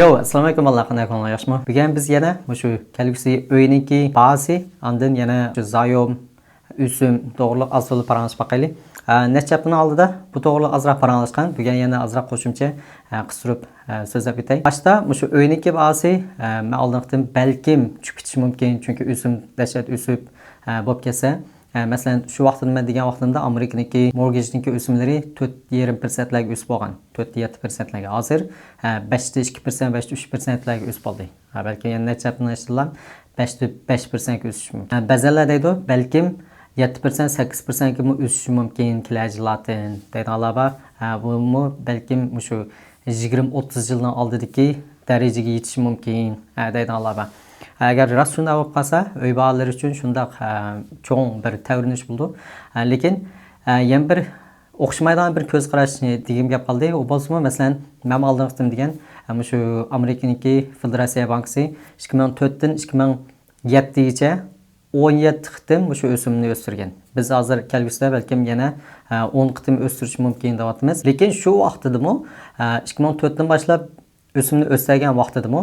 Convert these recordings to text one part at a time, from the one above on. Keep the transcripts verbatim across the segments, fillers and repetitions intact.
يو، ئەسسالامۇ ئەلەيكۇم، بالىلار، قانداق ئەھۋالىڭلار، ياخشىمۇ؟ بۈگۈن بىز يەنە مۇشۇ كەلگۈسى ئۆينىڭكى باھاسى، ئاندىن يەنە شۇ زايوم، ئۆسۈم توغرۇلۇق ئاز تولا پاراڭلىشىپ باقايلى. ئە، نەچچە ھەپتىنىڭ ئالدىدا بۇ توغرۇلۇق ئازراق پاراڭلاشقان. بۈگۈن يەنە ئازراق قوشۇمچە، ئە، قىستۇرۇپ، ئە، سۆزلەپ ئۆتەي. باشتا مۇشۇ ئۆينىڭكى باھاسى، ئە، مەن ئالدىنقى قېتىم بەلكىم چۈشۈپ كېتىشى مۇمكىن، چۈنكى ئۆسۈم دەھشەت ئۆسۈپ، ئە، بولۇپ كەتسە، ئە، مەسىلەن، شۇ ۋاقتىدا مەن دېگەن ۋاقتىمدا ئامېرىكىنىڭكى مورگېجنىڭكى ئۆسۈملىرى تۆت يېرىم پىرسەنتلەرگە ئۆسۈپ بولغان. تۆت يەتتە پىرسەنتلەرگە. ھازىر، ئە، بەشتە ئىككى پىرسەنت، بەشتە ئۈچ پىرسەنتلەرگە ئۆسۈپ بولدى. ھە، بەلكىم يەنە نەچچە ھەپتىنىڭ ئىچىدىلا بەشتە بەش پىرسەنتكە ئۆسۈشى مۇمكىن. ھە، بەزىلەر دەيدۇ، بەلكىم يەتتە پىرسەنت، سەككىز پىرسەنتكىمۇ ئۆسۈشى مۇمكىن كېلەر يىللاردىن دەيدىغانلار بار. ھە، بۇمۇ بەلكىم مۇشۇ يىگىرمە، ئوتتۇز يىلنىڭ ئالدىدىكى دەرىجىگە يېتىشى مۇمكىن، ھە، دەيدىغانلار بار. ھە، ئەگەر راست شۇنداق بولۇپ قالسا، ئۆي باھالىرى ئۈچۈن شۇنداق، ھە، چوڭ بىر تەۋرىنىش بولىدۇ. ھە، لېكىن، ھە، يەنە بىر ئوخشىمايدىغان بىر كۆز قاراش دېگۈم كەپ قالدى. ئۇ بولسىمۇ، مەسىلەن، مەن ئالدىنقى قېتىم دېگەن، مۇشۇ ئامېرىكىنىڭكى فېدېراتسىيە بانكىسى ئىككى مىڭ تۆتتىن ئىككى مىڭ يەتتىگىچە ئون يەتتە قېتىم مۇشۇ ئۆسۈمنى ئۆستۈرگەن. بىز ھازىر كەلگۈسىدە بەلكىم يەنە، ئە، ئون قېتىم ئۆستۈرۈشى مۇمكىن دەۋاتىمىز. لېكىن شۇ ۋاقتىدىمۇ، ئە، ئىككى مىڭ تۆتتىن باشلاپ ئۆسۈمنى ئۆستۈرگەن ۋاقتىدىمۇ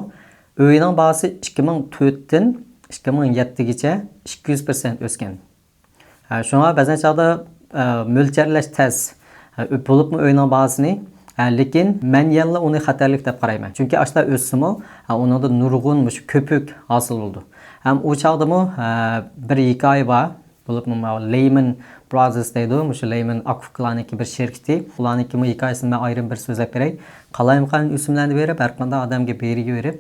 ئۆينىڭ باھاسى ئىككى مىڭ تۆتتىن ئىككى مىڭ يەتتىگىچە ئىككى يۈز پىرسەنت ئۆسكەن. ھە، شۇڭا بەزەن چاغدا، ئە، مۆلچەرلەش تەس. ھە، بولۇپمۇ ئۆينىڭ باھاسىنى، ھە، لېكىن مەن يەنىلا ئۇنى خەتەرلىك دەپ قارايمەن. چۈنكى ئاشۇنداق ئۆسسىمۇ، ھە، ئۇنىڭدا نۇرغۇن مۇشۇ كۆپۈك ھاسىل بولىدۇ. ھەم ئۇ چاغدىمۇ، ھە، بىر ھېكايە بار. بولۇپمۇ ماۋۇ لېيمەن برازېرس دەيدۇ، مۇشۇ لېيمەن ئاكفۇكلارنىڭكى بىر شىركىتى. ئۇلارنىڭكىمۇ ھېكايىسىنى مەن ئايرىم بىر سۆزلەپ بېرەي. قالايمىقان ئۆسۈملەرنى بېرىپ، ھەر قانداق ئادەمگە بېرگۈ بېرىپ،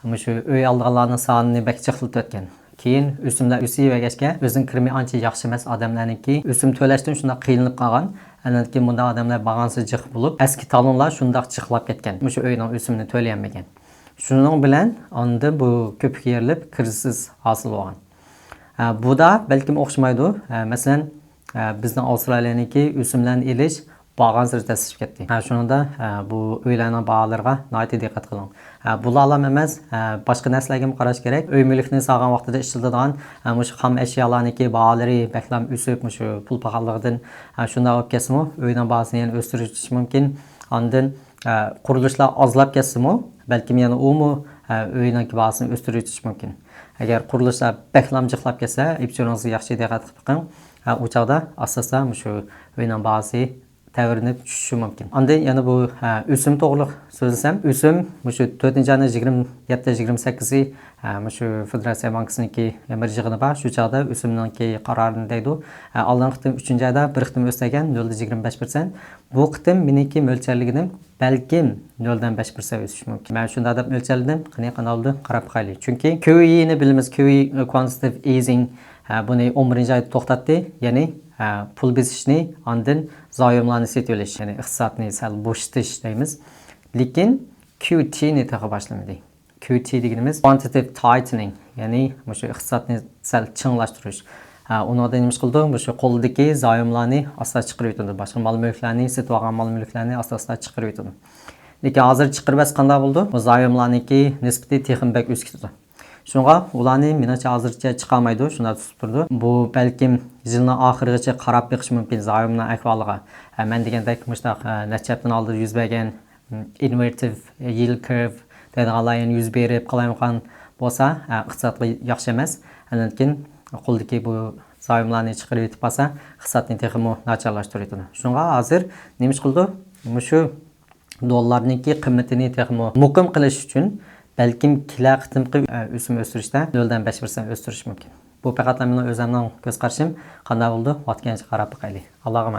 مۇشۇ ئۆي ئالىدىغانلارنىڭ سانىنى بەك جىقلىتىۋەتكەن. كېيىن ئۆسۈملەر ئۆسۈۋەرگەچكە، ئۆزىنىڭ كىرىمى ئانچە ياخشى ئەمەس ئادەملەرنىڭكى ئۆسۈم تۆلەشتىن شۇنداق قىينىلىپ قالغان. ئاندىن كېيىن بۇنداق ئادەملەر بارغانسېرى جىق بولۇپ، ئەسكى تالونلار شۇنداق جىقلاپ كەتكەن. مۇشۇ ئۆينىڭ ئۆسۈمىنى تۆلىيەلمىگەن. شۇنىڭ بىلەن ئاندىن بۇ كۆپۈك يېرىلىپ، كىرىزىس ھاسىل بولغان. ئە، بۇ دا بەلكىم ئوخشىمايدۇ. ئە، مەسىلەن، ئە، بىزنىڭ ئاۋسترالىيەنىڭكى ئۆسۈملەرنى ئېلىش بارغانسېرى تەسلىشىپ كەتتى. ھە، شۇنىڭدا، ھە، بۇ ئۆيلەرنىڭ باھالىرىغا ناھايىتى دىققەت قىلىڭ. ھە، بۇلارلا ئەمەس، ھە، باشقا نەرسىلەرگىمۇ قاراش كېرەك. ئۆي مۈلۈكنى سالغان ۋاقتىدا ئىشلىتىدىغان، ھە، مۇشۇ خام ئەشيالارنىڭكى باھالىرى بەكلا ئۆسۈپ، مۇشۇ پۇل پاخاللىقىدىن، ھە، شۇنداق بولۇپ كەتسىمۇ، ئۆينىڭ باھاسىنى يەنە ئۆستۈرۈش مۇمكىن. ئاندىن، ھە، قۇرۇلۇشلار ئازلاپ كەتسىمۇ، بەلكىم يەنە ئۇمۇ، ھە، ئۆينىڭكى باھاسىنى ئۆستۈرۈۋېتىشى مۇمكىن. ئەگەر قۇرۇلۇشلار بەكلا جىقلاپ كەتسە، ئېپىچۇرىڭىزغا ياخشى دىققەت قىلىپ بېقىڭ. ھە، ئۇ چاغدا ئاستا-ئاستا مۇشۇ ئۆينىڭ باھاسى تەۋرىنىپ چۈشۈشى مۇمكىن. ئاندىن يەنە بۇ، ھە، ئۆسۈم توغرۇلۇق سۆزلىسەم، ئۆسۈم مۇشۇ تۆتىنچى ئاينىڭ يىگىرمە يەتتە، يىگىرمە سەككىزى، ھە، مۇشۇ فېدېراتسىيە بانكىسىنىڭكى بىر يىغىنى بار. شۇ چاغدا ئۆسۈمنىڭكى قارارىنى دەيدۇ. ھە، ئالدىنقى قېتىم ئۈچىنچى ئايدا بىر قېتىم ئۆستۈرگەن، نۆلدە يىگىرمە بەش پىرسەنت. بۇ قېتىم مېنىڭكى مۆلچەرلىگىنىم بەلكىم نۆلدىن بەش پىرسەنت ئۆسۈشى مۇمكىن. مەن شۇنداق دەپ مۆلچەرلىدىم. قېنى، قانداق بولىدۇ؟ قاراپ باقايلى. چۈنكى كيۇئېنى بىلىمىز، كيۇئې، كوانتىتىتىپ ئىزىڭ، ھە، بۇنى ئون بىرىنچى ئايدا توختاتتى. يەنى، ھە، پۇل بېسىشنى، ئاندىن زايوملارنى سېتىۋېلىش، يەنى ئىقتىسادنى سەل بوشىتىش دەيمىز. لېكىن كيۇتىنى تېخى باشلىمىدى. كيۇتى دېگىنىمىز quantitative tightening، يەنى مۇشۇ ئىقتىسادنى سەل چىڭلاشتۇرۇش. ھە، ئۇنىڭدا نېمە ئىش قىلىدۇ؟ مۇشۇ قولدىكى زايوملارنى ئاستا چىقىرىۋېتىدۇ. باشقا مال-مۈلۈكلەرنى، سېتىۋالغان مال-مۈلۈكلەرنى ئاستا-ئاستا چىقىرىۋېتىدۇ. لېكىن ھازىر چىقىرىۋەتسە قانداق بولىدۇ؟ بۇ زايوملارنىڭكى نىسبىتى تېخىمۇ بەك ئۆسۈپ كېتىدۇ. شۇڭا ئۇلارنى مېنىڭچە ھازىرچە چىقارمايدۇ، شۇنداق تۇتۇپ تۇرىدۇ. بۇ بەلكىم يىلنىڭ ئاخىرىغىچە قاراپ بېقىشى مۇمكىن زايومنىڭ ئەھۋالىغا. ھە، مەن دېگەندەك مۇشۇنداق، ھە، نەچچە ھەپتىنىڭ ئالدىدا يۈز بەرگەن، ھىم، ئىنۋېرتىپ يىلد كىرۋ دەيدىغانلار يەنە يۈز بېرىپ قالايمىقان بولسا، ھە، ئىقتىسادقا ياخشى ئەمەس. ئاندىن كېيىن قولدىكى بۇ زايوملارنى چىقىرىۋېتىپ قالسا، ئىقتىسادنى تېخىمۇ ناچارلاشتۇرۇۋېتىدۇ. شۇڭا ھازىر نېمە ئىش قىلىدۇ؟ مۇشۇ دوللارنىڭكى قىممىتىنى تېخىمۇ مۇقىم قىلىش ئۈچۈن، بەلكىم كېلەر قېتىمقى، ئە، ئۆسۈم ئۆستۈرۈشتە نۆلدىن بەش پىرسەنت ئۆستۈرۈش مۇمكىن. بۇ پەقەتلا مېنىڭ ئۆزۈمنىڭ كۆز قارىشىم. قانداق بولىدۇ؟ ۋاقتى كەلگەنچە قاراپ باقايلى. ئاللاغا ئامانەت.